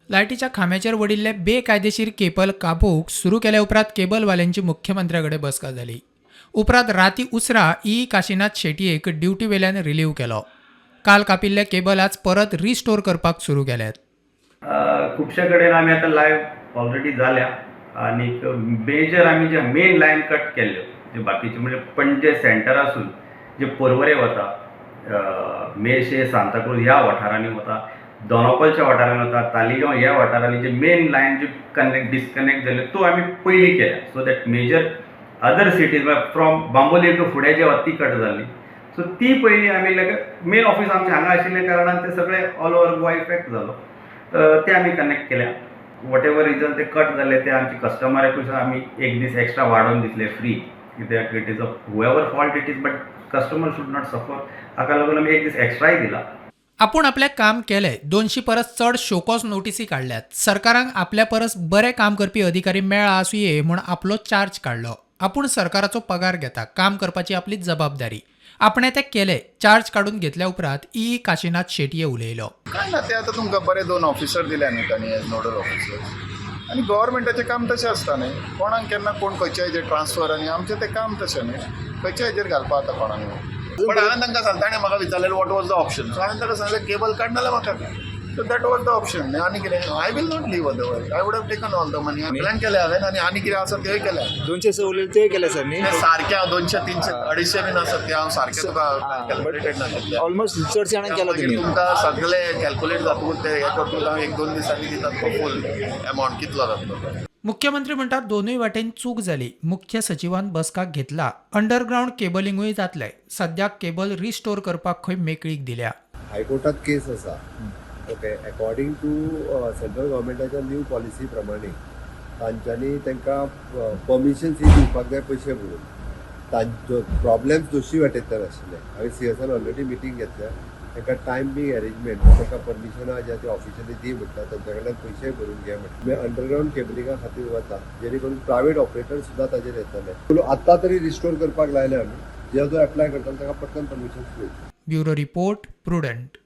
लायटीच्या खांब्याचेर वडिल्ले बेकायदेशीर केबल कापूंक सुरू केल्या उपरांत केबलवाल्यांची मुख्यमंत्र्या कडेन बसका जाली. उपरांत राती उसरा ई काशीनाथ शेटयेक ड्युटी वेल्यान रिलीव केलो. काल कापिल्ले केबल आज परत रिस्टोर करपाक सुरू केल्यात. खुबशे कडेन आमी आतां लायव ऑलरेडी जाल्या आनीक मेजर आमी जे मेन लायन कट केल्ल्यो, जे बाकीचे म्हणजे पणजे सेंटरासून जे पर्वरे वता, मेर्शे, सांताक्रूज ह्या वाठारांनी वता, दोनापावलच्या वाठारांनी वता, तालिगांव ह्या वाठारांनी जे मेन लायन जे कनेक्ट डिस्कनेक्ट जाल्यो, त्यो आमी पयलीं केल्या, so that major other cities from Bambolim to फुडें जे वता ती कट जाल्ली. सो ती पयलीं आमी मेन ऑफिस आमचें हांगा आशिल्ल्या कारणान ते सगळे ऑल ओवर गोवा इफेक्ट जालो. ते आमी कनेक्ट केल्या. What ever region ते कट जाले, ते आमचे कस्टमराकूय आमी एक दीस एक्स्ट्रा वाडोवन दितले फ्री, कित्याक it is a whoever fault it is, but customer should not suffer. हाका लागून आमी एक दीस एक्स्ट्राय दिला. आपूण आपलें काम केलें. 200 परस चड शोकॉज नोटीसी काडल्यात. सरकाराक आपल्या परस बरें काम करपी अधिकारी मेळ्ळा आसुये म्हूण आपलो चार्ज काडलो. आपूण सरकाराचो पगार घेता, काम करपाची आपली जबाबदारी, आपणें तें केलें. चार्ज काडून घेतल्या उपरांत ई काशीनाथ शेटये उलयलो. काय ना, ते आतां तुमकां बरे दोन ऑफिसर दिल्या न्ही तांणी एज नोडल ऑफिसर. आनी गव्हर्मेंटाचें काम तशें आसता न्ही, कोणाक केन्ना कोण खंयच्या हेजेर ट्रान्सफर, आनी आमचें तें काम तशें न्ही, खंयच्या हेजेर घालपा आतां कोणाक. पण हांवें तांकां सांगलें, ताणें म्हाका विचारलें, "What was the option?" So हांवें ताका सांगलें, केबल काड नाल्यार म्हाका. So that was the option. आनी कितें? I will not leave otherwise. I would have taken all the money. सगळ्यांक केलें हांवें आनी आनी कितें आसा तेय केलें. 200 स उरलेले ते केले सर न्ही? ते सारकें हांव 200, 300, 250 बीन आसा, ते हांव सारकें तुका कॅल्क्युलेटेड ना तितलें. ऑलमोस्ट चडशे जाणांक केला मागीर तुमी. तुमकां सगळे कॅल्क्युलेट जातकूच ते हे करतकूच हांव एक दोन दिसांनी दितात तो फूल अमावंट कितलो जातलो तो. मुख्यमंत्री म्हणटात, दोनूय वाटेन चूक जाली. मुख्य सचिवान बसका घेतला. अंडरग्रावंड केबलिंगूय जातलें. सद्याक केबल रिस्टोर करपाक खंय मेकळीक दिल्या. हायकोर्टात केस आसा. ओके, अकॉर्डिंग टू सेंट्रल गव्हर्मेंटाच्या न्यू पॉलिसी प्रमाणे तांच्यांनी तांकां परमिशन ही दिवपाक जाय पयशे भरून. तांचो प्रॉब्लेम्स दोशी वाटेंतल्यान आशिल्ले. हांवें सीएसान ऑलरेडी मिटींग घेतल्या. तांकां टायम बींग अरेंजमेंट, तांकां परमिशनां जी आहा ती ऑफिशियली दी म्हटल्या, तांच्या कडल्यान पयशे भरून घे म्हटलें. अंडरग्रावंड केबलिंगा खातीर वता, जेणे करून प्रायवेट ऑपरेटर सुद्दां ताजेर येतले. आत्तां तरी रिस्टोर करपाक लायले आमी. जे जो एप्लाय करतलो ताका पटकन परमिशन मेळटलें. Bureau report, prudent.